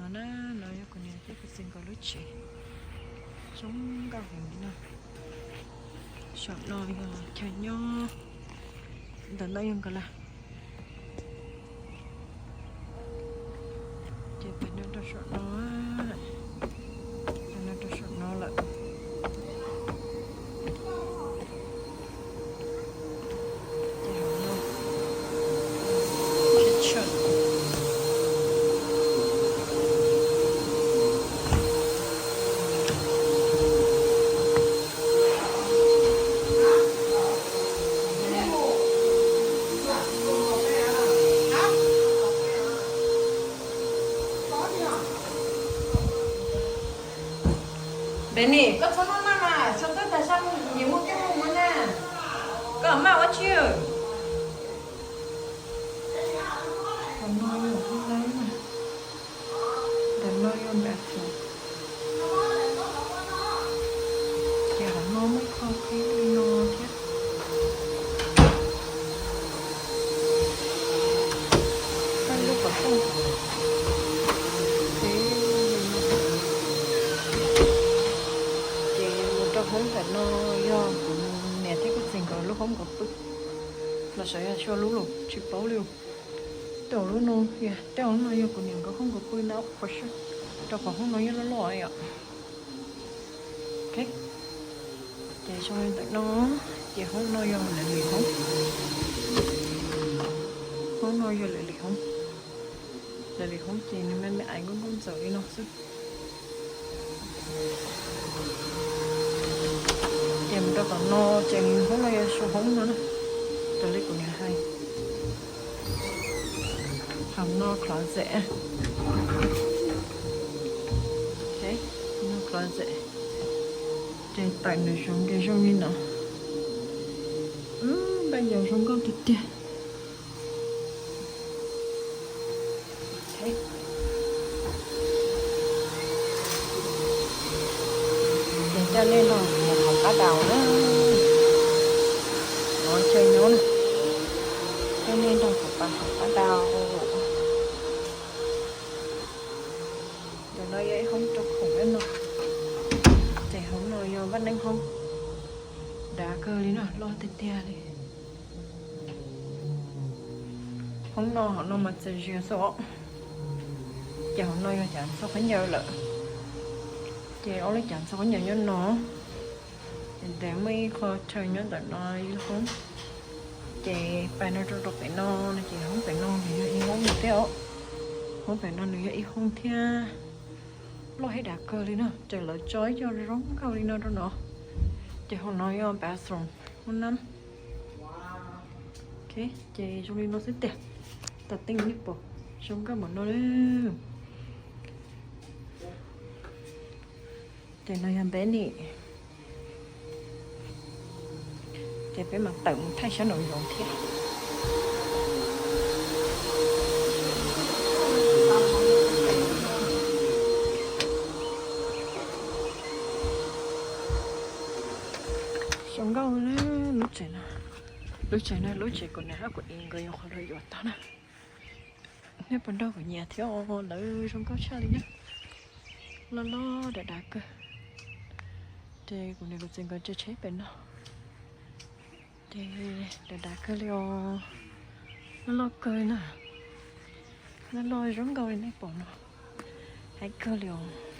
No na, no yog kuv niam thiab kuv txiv nkawd lub tsev, zoo nkauj heev li no. Saum no yog chaw nyob, ntawm no yog nkawd lawm. Ces pem no rau saum no, pem no rau saum no lawm. Ces hauv no, Benny, koj txhob maj maj mas, txhob txawj tas sab, nyias muaj kiab muaj muag na. Koj maj ua tsi? Hauv no yog hoob lab na, ntawm no yog bathroom. Ces hauv no muaj ib qho qhib li no thiab. Lub qhov rooj. Ces mus rau hoob ntawm no yog kuv niam thiab kuv txiv nkawd lub hoob nkawd pw. Los sav yog xyuas lub los tsis paub li. Tej lub no, tej lub no yog kuv niam nkawd hoob nkawd pw na, qhov sab rau qhov hoob no yeej loj loj yom. Ces zoo li ntawm no, ces hoob no yog lawv lwm hoob. Hoob no yog lawv lwm hoob. Lawv lwm hoob ces nws me me ais nkauj nkauj ntxawm li no xwb. Ces mus rau tom no ces hoob no yog su hoob no na, raws li kuv niam hais. Hauv no closet. No closet. Ces tawm nws zoo ces zoo li no. Npaj yos zoo nkauj tiag tiag. Ces coj nej nrog mus hauv qab dau na. Ov, chaw nyob na. Coj nej nrog kuv pais hauv qab dau. Ntawm no yog ib hoob rau khoom no. Ces hoob no yog vaj neeb hoob. Dav kawg li no, loj tiag tiag li. Hoob no hauv no mas txias zias xwb os. Ces hauv no yog cav ntxhua khaub ncaws lawm. Ces ob lub cav ntxhua khaub ncaws nyob no. Ces ntev muaj ib qho chaw nyob ntawm no ib lub hoob. Ces pais no rau rau pem no no ces hoob pem no nws yog ib hoob thiab os. Hoob pem no nws yog ib hoob thiab. Loj thiab dav kawg li no, ces lawv tso ib co zoo nkauj li no rau no. Ces hauv no yog bathroom, hoob nab. Ces zoo li no xwb tiag. Tag teej nej pom zoo nkauj npaum no. Ces no yog Benny. Ces peb mam tawm mus thaij sab nraum zoov thiab. Zoo nkauj lub tsev no. Lub tsev no lub tsev kuv niam hab kuv txiv nkawd yuav qhov los yuav tag na. Nej puas nrog kuv nyiam thiab os, lawv zoo nkauj tshaj li na. Loj loj dav dav kawg. Ces kuv niam kuv txiv nkawd tsev tsheb pem no. Ces dav dav kawg li os. Loj loj kawg li na. Loj loj zoo nkauj li nej pom no. Haib kawg li os.